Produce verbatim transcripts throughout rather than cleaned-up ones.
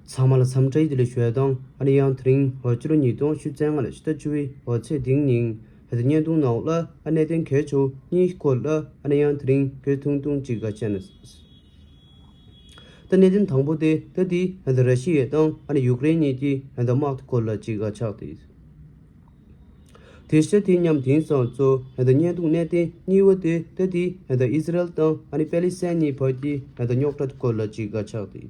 ཚང་མ་ལ་འཚམས་འདྲི་བདེ་ལེགས་ཞུ་ཡ་དང་། ཨ་ནི་ཡང་དེ་རིང་འོ་ཕྱི་ལོ་ཉིས་སྟོང་ཉི་ཤུ་རྩ་ལྔ་ལོའི་ཕྱི་ཟླ་བཅུ་པའི་འོ་ཚེས་བདུན་ཉིན་ཧེ་ད་བརྙན་ཐུང་ནང་ལ་ཨ་གནད་དོན་གལ་ཆེ་བ་གཉིས་སྐོར་ལ་ཨ་ནི་ཡང་དེ་རིང་སྐད་ཐུང་ཐུང་ཅིག་ག་བཤད་ན། ད་གནད་དོན་དང་པོ་དེ་ད་དེ་ཧེ་ད་ར་ཤི་ཡ་དང་ཨ་ནི་ཡུཀ་རེན་གཉིས་ཀྱི་ཧེ་ད་དམག་སྐོར་ལ་ཅིག་ག་ཆགས་ཏེ། དེ་བཞིན་དེ་མཉམ་དེང་སང་ཚོ་ཧེ་ད་བརྙན་ཐུང་གནད་དོན་གཉིས་པ་དེ་ད་དེ་ཧེ་ད་ཨི་ཟི་རལ་དང་ཨ་ནི་པེ་ལི་སི་ཐན་གཉིས་བར་གྱི་ཧེ་ད་རྙོག་དྲ་སྐོར་ལ་ཅིག་ག་ཆགས་ཏེ།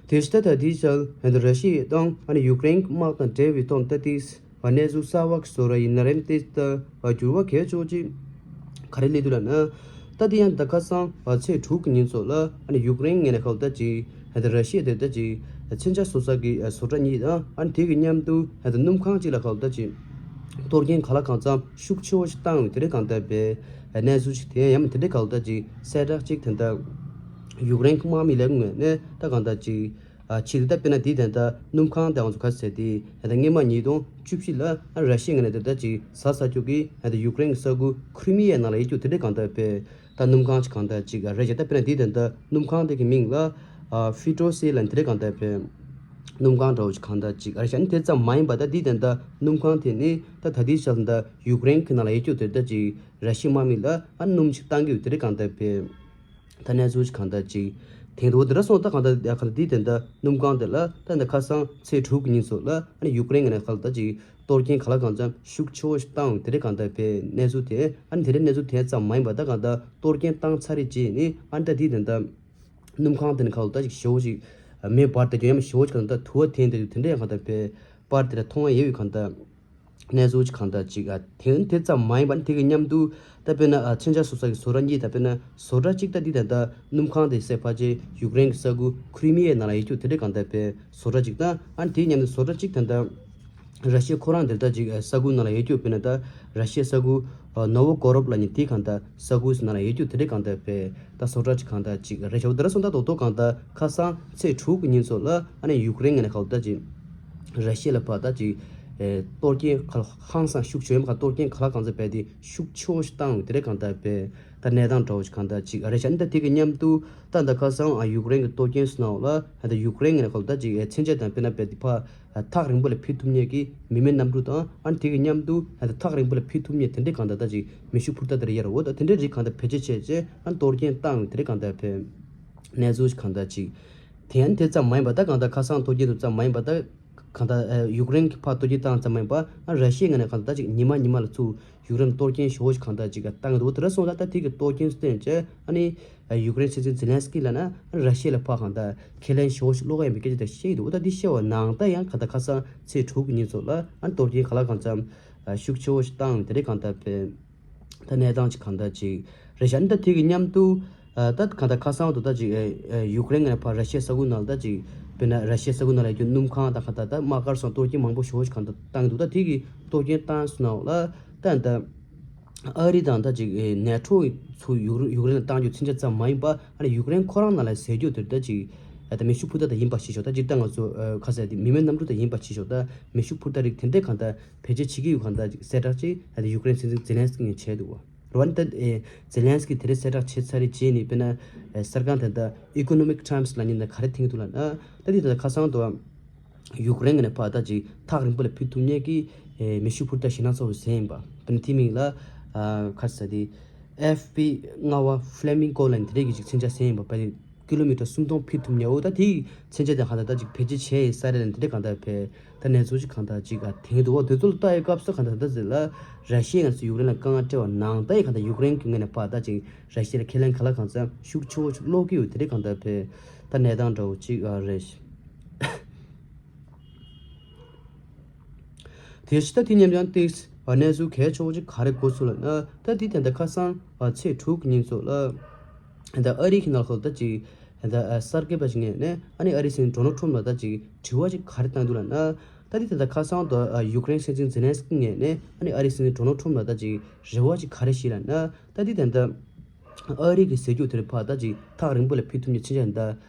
དེ་ལྟ་ད་དེའི་ཆར་ཧན་ད་ར་ཤི་ཡ་དང་ཨ་ནི་ཡུཀ་རེན་གྱི་དམག་དང་འབྲེལ་བའི་ཐོག་ད་དེས་གནས་ཚུལ་གསར་བ་ཞིག་བཟོ་ར་ཡིན་ན་རེམ་དེ་ལྟ་བ་འགྱུར་བ་གལ་ཆེ་ཅིག་ག་རེ་སླེབས་འདུག་ལབ་ན། ད་དེ་ཡང་ད་ཁ་སང་ཚེས་དྲུག་གི་ཉིན་ཚོ་ལ་ཨ་ནི་ཡུཀ་རེན་ངོས་ནས་ཁ་ལོ་ད་ཅིག་ཧན་ད་ར་ཤི་ཡ་དེ་ད་ཅིག་མཚོན་ཆ་བཟོ་ས་གི་བཟོ་གྲྭ་གཉིས་དང་ཨ་ནི་དེ་གི་མཉམ་དུ་ཧན་ད་སྣུམ་ཁང་གཅིག་ལ་ཁ་ལོ་ད་ཅིག་གཏོར་སྐྱོན་གང་ལ་གང་འཚམ་ཤུགས་ཆེ་བོ་ཞིག་བཏང་ཡོད་དེ་རེད། གང་ལྟར་པས་གནས་ཚུལ་ཞིག་དེ་ཡང་ཡང་དེ་འདྲའི་གང་ལྟར་ཅིག་གསལ་བསྒྲགས་ཅིག་དེ་འདྲ་ཡུཀ་རེན་གྱི་དམག་མི་ལས་ཁུངས་ངོས་ནས་ད་གང་ལྟར་ཅིག་ཨ་ཕྱི་དེ་ད་དཔེར་ན་དེ་དེ་འདྲ་སྣུམ་ཁང་དེ་ང་ཚོ་ག་ཟེར་དེ་ད་སྔོན་མ་ཉིས་སྟོང་བཅུ་བཞི་ལ་ཨ་ར་ཤི་ཡ་ངོས་ནས་དེ་ད་ཅིག་ཟ་ས་ཅུག་གི་ད་ཡུཀ་རེན་གྱི་ས་ཁུལ་ཁྲི་མི་ཡའི་ནང་ལ་ཡོད་རྒྱུ་དེ་འདྲའི་གང་ལྟར་པས་ད་སྣུམ་ཁང་ཅིག་གང་ལྟར་ཅིག་ཨ་རེད་ཅེ། ད་དཔེར་ན་དེ་དེ་འདྲ་སྣུམ་ཁང་དེ་གི་མིང་ལ་ཨ་ཧྥི་ཏྲོ་སི་ལ་དེ་འདྲའི་གང་ལྟར་པས་སྣུམ་ཁང་འདྲ་བོ་ཅིག་གང་ལྟར་ཅིག་ཨ་ར་ཤ་ནི་དེ་ཙམ་མ་ཡིན་པ་ད་དེ་དེ་འདྲ་སྣུམ་ཁང་དེ་ནི་ད་ད་དེའི་ཆར་ད་ཡུཀ་རེན་གྱི་ནང་ལ་ཡོད་རྒྱུ་དེ་ད་ཅིག་ར་ཤི་ཡའི་དམག་མི་ལ་ཨ་སྣུམ་ཞིག་བཏང་གི་ཡོད་དེ་རེད། གང་ལྟར་པས་ད་གནས་ཚུལ་ཞིག་གང་ལྟར་ཅིག་དེང་དུ་འོ་དེ་འདྲ་སོང་། ད་གང་ལྟར་ཡ་གང་ལྟར་དེ་དེ་འདྲ་སྣུམ་ཁང་དེ་ལ་ད་འདི་ཁ་སང་ཚེས་དྲུག་གི་ཉིན་ཚོ་ལ་ཨ་ནི་ཡུཀ་རེན་གྱི་ནང་ཁ་ལ་ད་ཅིག་གཏོར་སྐྱོན་ག་ལ་གང་འཚམ་ཤུགས་ཆེ་བོ་ཞིག་བཏང་ཡོད་དེ་རེད། གང་ལྟར་པས་གནས་ཚུལ་དེ་ཨ་ནི་དེ་འདྲའི་གནས་ཚུལ་དེ་ཙམ་མ་ཡིན་པ་ད་གང་ལྟར་གཏོར་སྐྱོན་བཏང་ཚར་རེད་ཅེས་ནི་ཨ་ནི་ད་དེ་དེ་འདྲ་སྣུམ་ཁང་དེ་ནི་ཁ་ལ་ད་ཅིག་ཞེ་བོ་ཞིག་མེ་འབར་དེ་ཀྱང་ཡང་ཞེ་བོ་ཞིག་གང་ལྟར་དུ་བ་འཐེན་དེ་དེ་འདྲ་ཡང་གང་ལྟར་པས་པར་དེ་ལ་མཐོང་བ་ཡོད་པའི་གང་ལྟར་གནས་ཚུལ་ཅིག་གང་ལྟར་ཅིག་ཨ་དེ་དེ་ཙམ་མ་ཡིན་པ་ནི་དེ་གི་མཉམ་དུ་ད་དཔེར་ན་ཨ་མཚོན་ཆ་བཟོ་ས་གི་བཟོ་གྲྭ་གཉིས་ད་དཔེར་ན་བཟོ་གྲྭ་གཅིག་ད་འདི་ད་ལྟ་སྣུམ་ཁང་དེ་སེ་ཕ་ཅེ་ཡུཀ་རེན་གྱི་ས་ཁུལ་ཁྲི་མི་ཡའི་ནང་ལ་ཡོད་རྒྱུ་དེ་འདྲ་གང་ལྟར་པས་བཟོ་གྲྭ་གཅིག་དང་ཨ་དེའི་མཉམ་དུ་བཟོ་གྲྭ་གཅིག་ད་ལྟ་ར་ཤི་ཡ་ཁོ་རང་དེ་ལྟ་ཅིག་ས་ཁུལ་ནང་ལ་ཡོད་རྒྱུ་དཔེར་ན་ད་ར་ཤི་ཡ་ས་ཁུལ་ནོ་ཝོ་གོ་རོབ་ལ་ནི་དེ་གང་ལྟར་ས་ཁུལ་ནང་ལ་ཡོད་རྒྱུ་དེ་འདྲ་གང་ལྟར་པས་ད་བཟོ་གྲྭ་གཅིག་གང་ལྟར་ཅིག་རེ་ཞའོ་དེ་ར་སོང་ད་དོ་དོ་གང་ལྟར་ཁ་སང་ཚེས་དྲུག་གི་ཉིན་ཚོ་ལ་ཨ་ནི་ཡུཀ་རེན་ངོས་ནས་ཁ་ལ་ད་ཅིག་ར་ཤི་ཡ་ལ་ཕར་ད་ཅིག་ཨེ་གཏོར་སྐྱོན་ག་ལ་ཧང་སང་ཤུགས་ཆེ་བའི་ཁ་གཏོར་སྐྱོན་ག་ལ་གང་འཚམ་བས་དེ་ཤུགས་ཆེ་བོ་ཞིག་བཏང་དེ་རེད། གང་ལྟར་པས་ད་གནས་སྟངས་འདྲ་བོ་ཞིག་གང་ལྟར་ཅིག་རེད་ཤག་ཨ་ནི་ད་དེ་གི་མཉམ་དུ་ད་ད་ཁ་སང་ཨ་ཡུཀ་རེན་གྱི་གཏོར་སྐྱོན་སོང་ནའོ་ལ་ད་ཡུཀ་རེན་ངོས་ནས་ཁ་ལ་ད་ཅིག་ཨེ་མཚོན་ཆ་དང་དཔེར་ན་བས་དེ་ཕར་ཐག་རིང་པོ་ལ་ཕུད་ཐུབ་མཁན་གྱི་མི་མེད་གནམ་གྲུ་དང་ཨ་ནི་དེ་གི་མཉམ་དུ་ད་ཐག་རིང་པོ་ལ་ཕུད་ཐུབ་མཁན་དེ་འདྲའི་གང་ལྟར་ད་ཅིག་མེ་ཤུགས་འཕུར་མདའ་དེ་རེད་ཡ་ར་འོ་ད་དེ་འདྲའི་རིགས་གང་ལྟར་བེད་སྤྱོད་བྱས་རྗེས་ཨ་ནི་གཏོར་སྐྱོན་བཏང་ཡོད་དེ་འདྲའི་གང་ལྟར་བས་གནས་ཚུལ་ཞིག་གང་ལྟར་ཅིག་དེ་ཡང་དེ་ཙམ་མ་ཡིན་པ་ད་གང་ལྟར་ཁ་སང་གཏོར་སྐྱོན་དེ་ཙམ་མ་ཡིན་པ་ད་གང་ལྟར་ཨ་ཡུཀ་རེན་གྱི་ཕར་གཏོར་སྐྱོན་བཏང་ཙམ་མ་ཡིན་པ་ཨ་ར་ཤི་ཡའི་ངོས་ནས་གང་ལྟར་ད་ཅིག་ཉི་མ་ཉི་མ་ལ་ཚུར་ཡུཀ་རེན་གཏོར་སྐྱོན་ཞེ་བོ་ཞིག་གང་ལྟར་ཅིག་བཏང་གི་འདུག་དེ་འདྲ་སོང་ཙང་ད་དེ་གི་གཏོར་སྐྱོན་བསྟན་བྱས་ཨ་ནི་ཡུཀ་རེན་སྲིད་འཛིན་ཛེ་ལན་སི་ཀི་ལབ་ན་ཨ་ར་ཤི་ཡ་ལ་ཕར་གང་ལྟར་ཁས་ལེན་ཞེ་བོ་ཞིག་བློ་ཁ་ཡིན་པའི་སྐད་ཆ་དེ་བཤད་ཀྱི་འདུག་ད་འདི་བཤད་པ་ནང་ལྟར་ཡང་གང་ལྟར་ཁ་སང་ཚེས་དྲུག་གི་ཉིན་ཚོ་ལ་ཨ་གཏོར་སྐྱོན་ག་ལ་གང་འཚམ་ཤུགས་ཆེ་བོ་ཞིག་བཏང་དེ་རེད། གང་ལྟར་པས། ད་གནས་སྟངས་ཅིག་གང་ལྟར་ཅིག་རེད་ཤག་ཨ་ནི་ད་དེ་གི་མཉམ་དུ་ཨ་ད་གང་ལྟར་ཁ་སང་དུ་ད་ཅིག་ཨ་ཨ་ཡུཀ་རེན་ངོས་ནས་ཕར་ར་ཤི་ཡ་ས་ཁུལ་ནང་ལ་ད་ཅིག་དཔེར་ན་ར་ཤི་ཡ་ས་ཁུལ་ནང་ལ་ཡོད་རྒྱུ་སྣུམ་ཁང་དང་གང་ལྟར་ད་དམག་སྒར་སོགས་གཏོར་སྐྱོན་མང་པོ་ཞེ་པོ་ཞིག་གང་ལྟར་བཏང་གི་འདུག་ད་དེ་གི་གཏོར་སྐྱོན་བཏང་སོང་ནའོ་ལ་ད་ད་ཨ་རི་དང་ད་ཅིག་ཨ་ནེ་ཊོ་ཚུར་ཡུཀ་ཡུཀ་རེན་ལ་བཏང་རྒྱུ་མཚོན་ཆ་ཙམ་མ་ཡིན་པ་ཨ་ནི་ཡུཀ་རེན་ཁོ་རང་ནང་ལ་ཟས་རྒྱུ་དེ་ད་ཅིག་ཨ་ད་མེ་ཤུགས་འཕུར་མདའ་ད་ཡིན་པ་ཞིག་ཞོག་ད་ཅིག་ད་ང་ཚོ་ཨ་ཁ་ཟས་དེ་མི་མེད་གནམ་གྲུ་ད་ཡིན་པ་ཞིག་ཞོག་ད་མེ་ཤུགས་འཕུར་མདའ་རིགས་དེ་འདྲས་གང་ལྟར་བེད་སྤྱོད་བྱེད་ཀྱི་ཡོད་གང་ལྟར་གསལ་བསྒྲགས་ཅིག་ཡུཀ་རེན་སྲིད་འཛིན་ཛེ་ལན་སི་ཀི་ངོས་བྱས་འདུག་བ། རེད་བ། ད་ཨེ་ཛེ་ལན་སི་ཀི་དེ་རིང་གསལ་བསྒྲགས་བྱས་ཚར་རེད་བྱས་ནས་དཔེར་ན་ཨེ་གསར་ཁང་དེ་འདྲ་ཨི་ཀོ་ནོ་མིག་ཊའིམ་སི་ལབ་མཁན་དེ་ག་རེ་འཐེན་གྱི་འདུག་ལབ་ན། ད་དེ་ད་ཁ་སང་དུ་ཡུཀ་རེན་ནས་ཕར་ད་ཅིག་ཐག་རིང་པོ་ལ་ཕུད་ཐུབ་མཁན་གྱི་ཨེ་མེ་ཤུགས་འཕུར་མདའ་ཞེད་སྣང་ཚ་བོ་ཟེར་ཡིན་པ། དཔེར་ན་དེ་མིང་ལ་ཨ་ག་རེ་ཟེར་དེ་ཨེཕ་པི་ལྔ་པ་ཕ་ལེ་མིང་ཀོ་ལབ་མཁན་དེ་འདྲས་ཀྱི་ཅིག་མཚོན་ཆ་ཟེར་ཡིན་པ། ཕ་ལེ་ཀི་ལོ་མི་ཊར་སུམ་སྟོང་ཕུད་ཐུབ་མཁན་འོ་ད་དེའི་མཚོན་ཆ་དེ་གང་ལྟར་ད་ཅིག་བེད་སྤྱོད་བྱས་ཡིན་ས་རེད་ལབ་ནས་དེ་འདྲས་གང་ལྟར་ཕེ། ད་གནས་ཚུལ་ཅིག་གང་ལྟར་ཅིག་ཨ་དེང་དུ་འོ་དེ་ཚོ་ལ་ལྟ་ཡི་སྐབས་སུ་གང་ལྟར་ད་ཟེར་ལ་ར་ཤི་ཡ་ང་ཚོ་ཡུཀ་རེན་ལ་དཀའ་ངལ་སྤྲད་པ་ནང་ལྟ་ཡི་གང་ལྟར་ཡུཀ་རེན་གྱི་ངོས་ནས་ཕར་ད་ཅིག་ར་ཤི་ཡ་ལ་ཁས་ལེན་ག་ལ་གང་འཚམ་ཤུགས་ཆེ་བོ་ཅིག་སློག་གི་ཡོད་དེ་འདྲས་གང་ལྟར་ཕེ། ད་གནས་སྟངས་འདྲ་བོ་ཅིག་ཨ་རེད། དེ་ཕྱི་ད་དེ་མཉམ་ཡང་ཏིག་གནས་ཚུལ་གལ་ཆེ་བོ་ཅིག་ག་རེ་གོ་སོང་ལབ་ན། ད་དེ་དེ་འདྲ་ཁ་སང་ཚེས་དྲུག་གི་ཉིན་ཚོ་ལ་ད་ཨ་རི་གི་ནང་ལ་ད་ཅིག་ད་གསར་འགོད་པ་ཅིག་ངོས་ནས་ཨ་ནི་ཨ་རི་སྲིད་འཛིན་ཌོ་ནལ་ཊམ་ལ་ད་ཅིག་དྲི་བ་ཅིག་ག་རེ་བཏང་འདུག་ལབ་ན། ད་དེ་དེ་འདྲ་ཁ་སང་དུ་ཡུཀ་རེན་སྲིད་འཛིན་ཛེ་ལན་སི་ཀི་ངོས་ནས་ཨ་ནི་ཨ་རི་སྲིད་འཛིན་ཌོ་ནལ་ཊམ་ལ་ད་ཅིག་རེ་བ་ཅིག་ག་རེ་བྱས་ལབ་ན། ད་དེ་དེ་འདྲ་ཨ་རི་གི་ཟས་རྒྱུ་དེར་ཕར་ད་ཅིག་ཐག་རིང་པོ་ལ་ཕུད་ཐུབ་མཁན་མཚོན་ཆ་ད་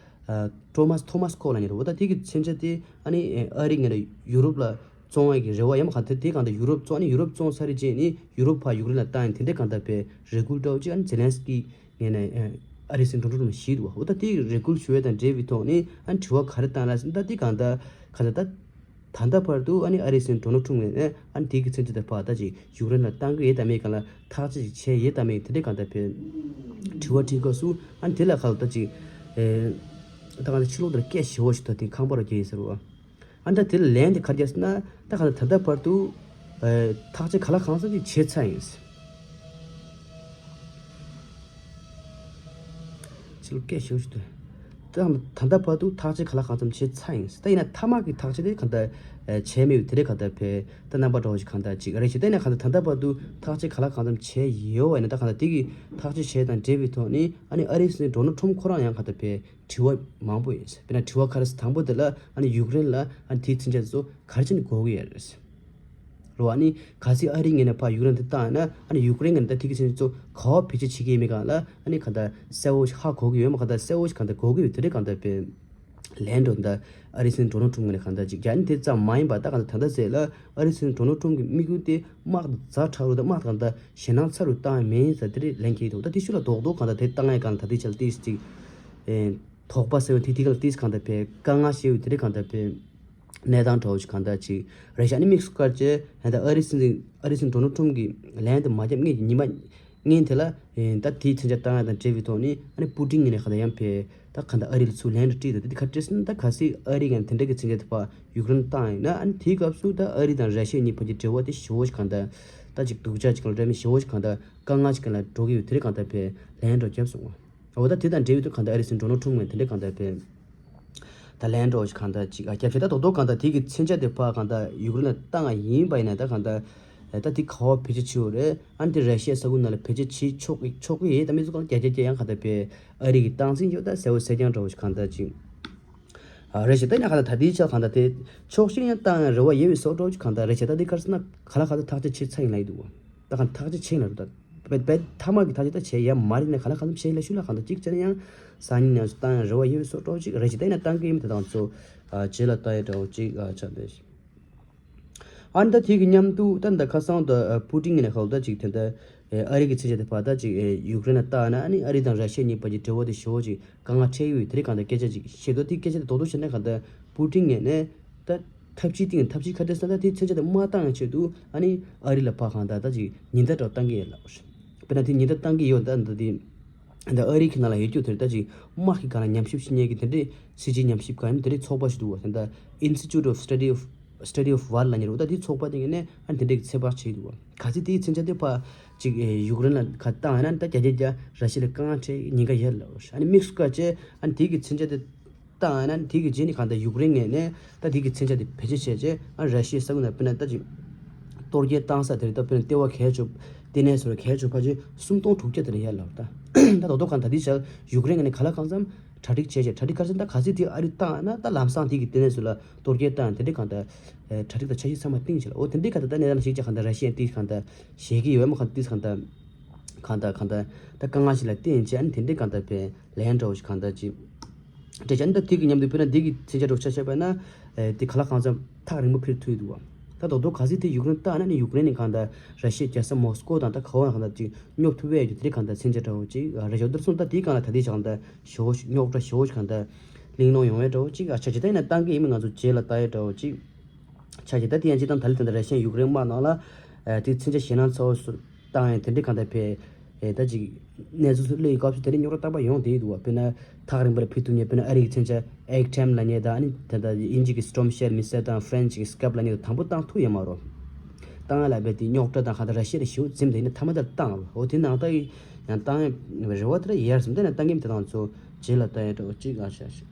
ཨ་ཐོ་མཱས་ཐོ་མཱས་ཀོག་ལབ་མཁན་རེད་བ། ད་དེ་གི་མཚོན་ཆ་དེ་ཨ་ནི་ཨ་རི་ངོས་ནས་ཡུ་རོབ་ལ་བཙོང་ཡ་གི་རེ་བ་ཡང་གང་ཐད་དེ་གང་ལྟར་ཡུ་རོབ་བཙོང་ཨ་ནི་ཡུ་རོབ་བཙོང་ཚར་རེད་བྱས་ནི་ཡུ་རོབ་ཕར་ཡུཀ་རེན་ལ་བཏང་ཡིན་དེ་འདྲས་གང་ལྟར་པའི་རེ་སྐུལ་འདྲ་བོ་ཅིག་ཨ་ནི་ཛེ་ལན་སི་ཀི་ངོས་ནས་ཨ་ ཨ་རིའི་སྲིད་འཛིན་ཌོ་ནལ་ཊམ་ཞུས་འདུག་བ། འོ་ད་དེ་རེ་སྐུལ་ཞུ་ཡས་དང་འབྲེལ་བའི་ཐོག་ནས་ཨ་ནི་དྲི་བ་ག་རེ་བཏང་ལ་ཟེར་ན། ད་དེ་གང་ལྟར་གང་ལྟར་ད་ད་ལྟ་བར་དུ་ཨ་ནི་ཨ་རིའི་སྲིད་འཛིན་ཌོ་ནལ་ཊམ་ངོས་ནས་ཨ་ནི་དེ་གི་མཚོན་ཆ་དེ་ཕར་ད་ཅིག་ཡུཀ་རེན་ལ་བཏང་གི་ཡོད་དམ་མེད་གང་ལ་ཐག་གཅོད་ཅིག་བྱས་ཡོད་དམ་མེད་དེ་འདྲའི་གང་ལྟར་བས་དྲི་བ་དྲིས་སྐབས་སུ་ཨ་ནི་དེ་ལ་ཁ་ལ་ད་ཅིག་ཨེ་ད་གང་ལྟར་ཕྱི་ལོགས་དེར་སྐད་ཞེ་བོ་ཞིག་ད་དེ་ཁང་པ་རུ་བརྒྱབ་ཡིན་ཟེར་བ། ཨ་ནི་ད་དེ་ལ་ལན་དེ་ག་རེ་བརྒྱབ་ཟེར་ན། ད་གང་ལྟར་ད་ལྟ་བར་དུ་ཨེ་ཐག་གཅོད་གང་ལ་གང་འཚམ་ཅིག་བྱས་ཚར་ཡིན། ཕྱི་ལོགས་སྐད་ཞེ་བོ་ཞིག་འདུག་ད་ད་ལྟ་བར་དུ་ཐག་གཅོད་གང་ལ་གང་འཚམ་བྱས་ཚར་ཡིན། ད་ཡིན་ན་མཐའ་མ་གི་ཐག་གཅོད་དེ་གང་ལྟར་ཨེ་བྱས་མེད་པའི་དེ་འདྲའི་གང་ལྟར་བས་ད་རྣམ་པ་འདྲ་བོ་ཞིག་གང་ལྟར་ཅིག་རེད་ཤག་ད་ཡིན་ན་གང་ལྟར་ད་ལྟ་བར་དུ་ཐག་གཅོད་གང་ལ་གང་འཚམ་བྱས་ཡོད་པ་ཡིན་ན། ད་གང་ལྟར་དེ་གི་ཐག་གཅོད་བྱས་དང་འབྲེལ་བའི་ཐོག་ནས་ཨ་ནི་ཨ་རིའི་སྲིད་འཛིན་ཌོ་ནལ་ཊམ་ཁོ་རང་ཡང་གང་ལྟར་བས་དྲི་བ་མང་པོ་ཡིན། དཔེར་ན་དྲི་བ་ག་རེ་ཟེར། དང་པོ་དེ་ལ་ཨ་ནི་ཡུཀ་རེན་ལ་ཨ་ནི་དེའི་མཚོན་ཆ་དེ་ཚོ་ག་རེ་བྱས་ནས་དགོས་ཀྱི་ཡོད་རེད། རེད་བ། ཨ་ནི་གལ་སྲིད་ཨ་རིའི་ངོས་ནས་ཕར་ཡུཀ་རེན་དེ་བཏང་ཡོད་ན་ཨ་ནི་ཡུཀ་རེན་ངོས་ནས་ད་དེ་གི་མཚོན་ཆ་ཚོ་ག་པར་བེད་སྤྱོད་བྱེད་ཀྱི་ཡོད་མེད་སྒང་ལ་ཨ་ནི་གང་ལྟར་གསལ་བོ་ཞིག་ཧ་གོ་གི་ཡོད་མ། གང་ལྟར་གསལ་བོ་ཞིག་གང་ལྟར་གོ་གི་ཡོད། དེ་འདྲའི་གང་ལྟར་བས་ལན་འདྲ་བོ་ད་ཨ་རིའི་སྲིད་འཛིན་ཌོ་ནལ་ཊམ་ངོས་ནས་གང་ལྟར་ཅིག་རྒྱག་ཨ་ནི་དེ་ཙམ་མ་ཡིན་པ་ད་གང་ལྟར་ད་ལྟ་ཟེར་ལ་ཨ་རིའི་སྲིད་འཛིན་ཌོ་ནལ་ཊམ་གྱི་དམིགས་ཡུལ་དེ་དམག་དེ་ཛ་དྲག་རུ་དང་དམག་དེ་གང་ལྟར་ཞེད་སྣང་ཚ་རུ་བཏང་ཡོད་མེད་ཟེར་དེ་འདྲའི་ལན་འཁེལ་འདུག་ད་དེ་ཤུགས་ལ་རྡོག་རྡོག་གང་ལྟར་དེ་བཏང་ཡས་སྒང་ལ་ད་ལྟའི་ཆར་ཏོག་ཙམ་ཅིག་ཨེ། དོགས་པ་ཟེར་བ་དེ་དེ་ག་ལ་ཏོག་ཙམ་གང་ལྟར་བས་དཀའ་ངལ་ཞེ་པོ་དེ་འདྲ་གང་ལྟར་བས་གནས་སྟངས་འདྲ་བོ་ཞིག་གང་ལྟར་ཅིག་རེད་ཤག་ཨ་ནི་དམིགས་སུ་བཀར་བྱས་ད་ལྟ་ཨ་རིའི་སྲིད་འཛིན་ཨ་རིའི་སྲིད་འཛིན་ཌོ་ནལ་ཊམ་གྱིས་ལན་དེ་མ་བརྒྱབ་སྔོན་གྱི་ཉི་མ་སྔོན་དེ་ལ་ཨེ་ད་དེའི་མཚོན་ཆ་བཏང་ཡ་དང་འབྲེལ་བའི་ཐོག་ནས་ཨ་ནི་པུ་ཏིན་ངོས་ནས་གང་ལྟར་ཡང་བས་ད་གང་ལྟར་ཨ་རི་ལ་ཚུར་ལན་རེ་དཀྲིས་འདུག་དེ་ག་རེ་རེད་ཟེར་ན། ད་གལ་སྲིད་ཨ་རི་ངོས་ནས་དེ་འདྲ་གི་མཚོན་ཆ་དེ་ཕར་ཡུཀ་རེན་བཏང་ཡོད་ན་ཨ་ནི་དེའི་སྐབས་སུ་ད་ཨ་རི་དང་ར་ཤི་ཡ་གཉིས་བར་གྱི་འབྲེལ་བ་དེ་ཞེ་པོ་ཞིག་གང་ལྟར་ད་ཅིག་སྡུག་ཅག་ཅིག་གང་ལ་འདྲ་མིན་ཞེ་པོ་ཞིག་གང་ལྟར་དཀའ་ངལ་ཞིག་གང་ལ་འགྲོ་གི་ཡོད། དེ་འདྲ་གང་ལྟར་བས་ལན་འདྲ་བོ་བརྒྱབ་སོང་བ། འོ་ད་དེ་དང་འབྲེལ་བའི་ཐོག་གང་ལྟར་ཨ་རིའི་སྲིད་འཛིན་ཌོ་ནལ་ཊམ་ངོས་དེ་འདྲ་གང་ལྟར་བས་ད་ལན་འདྲ་བོ་ཞིག་གང་ལྟར་ཅིག་ཨ་རྒྱབ་བྱས། ད་རྡོག་རྡོག་གང་ལྟར་དེ་གི་མཚོན་ཆ་དེ་ཕར་གང་ལྟར་ཡུཀ་རེན་ལ་བཏང་ཡིན་པ་ཡིན་ན་ད་གང་ལྟར་ད་དེ་ག་པར་བེད་སྤྱོད་བྱེད་དགོས་རེད། ཨ་ནི་དེ་ར་ཤི་ཡའི་ས་ཁུལ་ནང་ལ་བེད་སྤྱོད་བྱེད་ཆོག་གི་ཆོག་གི་ཡོད་དམ་མེད་ཚོ་གང་ལྟར་བརྒྱ་ཆ་བརྒྱ་ཡང་གང་ལྟར་བས་ཨ་རི་གིས་སྟངས་འཛིན་བྱེད་ད་གསལ་པོ་གསལ་རྐྱང་འདྲ་བོ་ཞིག་གང་ལྟར་ཅིག་ཨ་རེད་ཤག་ད་ཡིན་ན་གང་ལྟར་ད་ལྟའི་ཆར་གང་ལྟར་དེ་ཆོག་ཤེས་ཡང་བཏང་ཡང་རེ་བ་ཡོད་པའི་བཟོ་འདྲ་བོ་ཞིག་གང་ལྟར་རེད་ཤག་ད་དེ་ག་རེ་ཟེར་ན་ག་ལ་གང་ལྟར་ཐག་གཅོད་བྱས་ཚར་ཡིན་ལབ་ཀྱི་འདུག་བ། ད་གང་ཐག་གཅོད་བྱས་ཡིན་ལབ་འདུག་ད། བས་བས་མཐའ་མ་གི་ཐག་གཅོད་ད་བྱས་ཡ་མ་རེད་ནས་ག་ལ་གང་འཚམ་བྱས་ཡིན་ལབ་ཤུགས་ལ་གང་ལྟར་གཅིག་བྱས་ན་ཡང་སང་ཉིན་ནས་བཏང་ཡང་རེ་བ་ཡོད་པའི་བཟོ་འདྲ་བོ་ཅིག་རེད་ཅིག་ད་ཡིན་ན་བཏང་གི་ཡིན་མི་དེ་དང་ཚོ་ཨ་རྗེས་ལ་ལྟ་ཡ་འདྲ་བོ་ཅིག་ཨ་ཆགས་འདུག་ཨ་ནི་ད་དེ་གི་མཉམ་དུ་ད་ད་ཁ་སང་ད་ཨ་པུ་ཏིན་ངོས་ནས་ཧོལ་ད་ཅིག་དེ་ད་ཨ་རི་གི་ཚིག་བྱས་ཏེ་ཕར་ད་ཅིག་ཨེ་ཡུཀ་རེན་ལ་བཏང་ན་ཨ་ནི་ཨ་རི་དང་ར་ཤི་ཡ་གཉིས་བར་གྱི་འབྲེལ་བ་དེ་ཞེ་པོ་ཅིག་དཀའ་ངལ་འཕྲད་ཀྱི་ཡོད་དེ་རིགས་གང་ལྟར་སྐད་ཆ་ཅིག་བཤད་འདུག་དེ་སྐད་ཆ་དེ་རྡོག་རྡོག་བཤད་ན་གང་ལྟར་པུ་ཏིན་ངོས་ནས་ད་ཐབས་ཇུས་སྟེང་ཐབས་ཇུས་ག་འདྲ་ཟེར་ན་དེ་མཚོན་ཆ་དེ་མ་བཏང་ཡང་ཆེད་དུ་ཨ་ནི་ཨ་རི་ལ་ཕར་གང་ལྟར་ད་ཅིག་ཉེན་བརྡ་འདྲ་བཏང་གི་ཡོད་ལབ། དཔེར་ན་དེ་ཉེན་བརྡ་བཏང་གི་ཡོད་ད་འདི་དེ་ད་ཨ་རི་གི་ནང་ལ་ཡོད་རྒྱུ་དེར་ད་ཅིག་དམག་གི་སྒང་ལ་ཉམས་ཞིབ་བྱེད་མཁན་གྱི་དེ་འདྲའི་སྲིད་ཇུས་ཉམས་ཞིབ་གང་ཡིན་དེ་འདྲའི་ཚོགས་པ་ཞིག་འདུག་བ། དེ་ད་Institute of Study of Study of War ལབ་མཁན་རེད་བ། ད་དེ་ཚོགས་པ་དེ་ངོས་ནས་ཨ་ནི་དེ་འདྲའི་ཚོད་དཔག་བྱས་འདུག་བ། གལ་སྲིད་དེའི་མཚོན་ཆ་དེ་ཕར་ཅིག་ཨེ་ཡུཀ་རེན་ལ་ཁ་བཏང་ཡོད་ན་ད་བརྒྱ་ཆ་བརྒྱ་ར་ཤི་ཡ་ལ་དཀའ་ངལ་འཕྲད་ཉེན་ཁ་ཡོད་ལབ། ཨ་ནི་དམིགས་སུ་བཀར་བྱས་ཨ་ནི་དེ་གི་མཚོན་ཆ་དེ་བཏང་ཡོད་ན་དེ་གི་རྗེས་ནས་གང་ལྟར་ཡུཀ་རེན་ངོས་ནས་ད་དེ་གི་མཚོན་ཆ་དེ་བེད་སྤྱོད་བྱས་བྱས་ཨ་ར་ཤི་ཡའི་ས་ཁུལ་ནང་དཔེར་ན་ད་ཅིག་གཏོར་རྒོལ་བཏང་ས་དེ་རེད། ད་དཔེར་ན་ལྟེ་བ་གལ་ཆེ་ལྟེ་གནས་སུ་ར་གལ་ཆེ་ཕལ་ཆེར་སུམ་སྟོང་དྲུག་བརྒྱ་དེ་རེད་ཡ་ལབ། ད་ད་རྡོག་རྡོག་གང་ད་དེ་ཆར་ཡུཀ་རེན་ངོས་ནས་ག་ལ་གང་འཚམ་གྲ་སྒྲིག་བྱས་བྱས་གྲ་སྒྲིག་ག་རེ་ཟེར་ན་ད་གལ་སྲིད་དེ་ཨ་རི་བཏང་ན་ད་ལམ་སང་དེ་གི་ལྟེ་གནས་སུ་ལ་གཏོར་རྒོལ་བཏང་དེ་འདྲའི་གང་ལྟར་གྲ་སྒྲིག་དང་འཆར་གཞི་ཚང་མ་བཏིང་བྱས་ལ། འོ་དེ་འདྲའི་གང་ལྟར་ད་གནས་སྟངས་ཤིག་ཅིག་གང་ལྟར་ར་ཤི་ཡ་དེ་གང་ལྟར་ཞེད་ཀྱི་ཡོད་མ་གང་ལྟར་དེ་གང་ལྟར་གང་ལྟར་གང་ལྟར་ད་དཀའ་ངལ་ཞིག་ལ་བརྟེན་བྱས་ཨ་ནི་དེ་འདྲའི་གང་ལྟར་བས་ལན་འདྲ་བོ་ཞིག་གང་ལྟར་ཅིག་སྤྲད་བྱས་ཨ་ནི་ད་དེ་གི་མཉམ་དུ་དཔེར་ན་དེ་གི་མཚོན་ཆ་འདྲ་བོ་ཆ་བཞག་པ་ན་ཨེ་དེ་ག་ལ་གང་འཚམ་ཐག་རིང་པོ་འཕུར་ཐུབ་ཀྱི་འདུག་བ། ད་རྡོག་རྡོག་གལ་སྲིད་དེ་ཡུཀ་རེན་བཏང་ན་ནི་ཡུཀ་རེན་ནི་གང་ལྟར་ར་ཤི་ཡའི་རྒྱལ་ས་མོ་སི་ཀོ་དང་ད་ག་བ་གང་ལྟར་ཅིག་སྙོབ་ཐུབ་པའི་རྒྱུ་དེ་གང་ལྟར་མཚོན་ཆ་འདྲ་བོ་ཅིག་རེད་ཤག་འདིར་སོང་ད་དེ་གང་ལ་ད་དེ་ཅང་ད་ཞེ་པོ་ཞིག་རྙོག་དྲ་ཞེ་པོ་ཞིག་གང་ལྟར་གླེང་སློང་ཡོང་བའི་འདྲ་བོ་ཅིག་ཨ་ཆ་ཅི་ད་ཡིན་ན་བཏང་གི་ཡིན་མིན་ང་ཚོ་རྗེས་ལ་ལྟ་ཡའི་འདྲ་བོ་ཅིག་ཆ་ཅི་ད་དེ་ཡང་ཅི་དང་ད་ལི་ད་ད་ར་ཤི་ཡ་ཡུཀ་རེན་དམག་ནང་ལ་ཨ་དེ་མཚོན་ཆ་ཞེད་སྣང་ཚ་བོ་སུ་བཏང་ཡང་དེ་འདྲའི་གང་ལྟར་བས་ཨེ་ད་ཅིག་གནས་ཚུལ་སུ་སླེབས་ཡི་སྐབས་སུ་དེ་འདྲའི་རྙོག་དྲ་རྟག་པར་ཡོང་བསྡད་ཡི་འདུག་བ། དཔེར་ན་ཐག་རིང་པོ་ལ་ཕུད་ཐུབ་མཁན་དཔེར་ན་ཨ་རི་གི་མཚོན་ཆ་ཨེག་ཊེམ་ལབ་མཁན་དང་ཨ་ནི་ད་ལྟ་དབྱིན་ཇི་གི་སི་ཊོམ་ཤེལ་མི་སེལ་དང་ཧྥ་རན་ཆི་གི་སི་ཀབ་ལབ་མཁན་དང་དང་པོ་བཏང་ཐུབ་ཡོད་མ་རེད། བཏང་ཡ་ལ་བས་དེ་རྙོག་དྲ་དང་གང་ལྟར་ར་ཤི་ཡ་ལ་ཞེ་པོ་འཛེམ་དེ་ཡིན་ན་མཐའ་མ་དེར་བཏང་རོགས། འོ་དེ་ནང་ལྟ་ཡི་ཡང་བཏང་ཡ་རེ་བ་དེ་ར་ཡར་སོང་དེ་ན་བཏང་གི་མི་དེ་དང་ཚོ་རྗེས་ལ་ལྟ་ཡ་འདྲ་བོ་གཅིག་ཨ་ཤ་ཤ།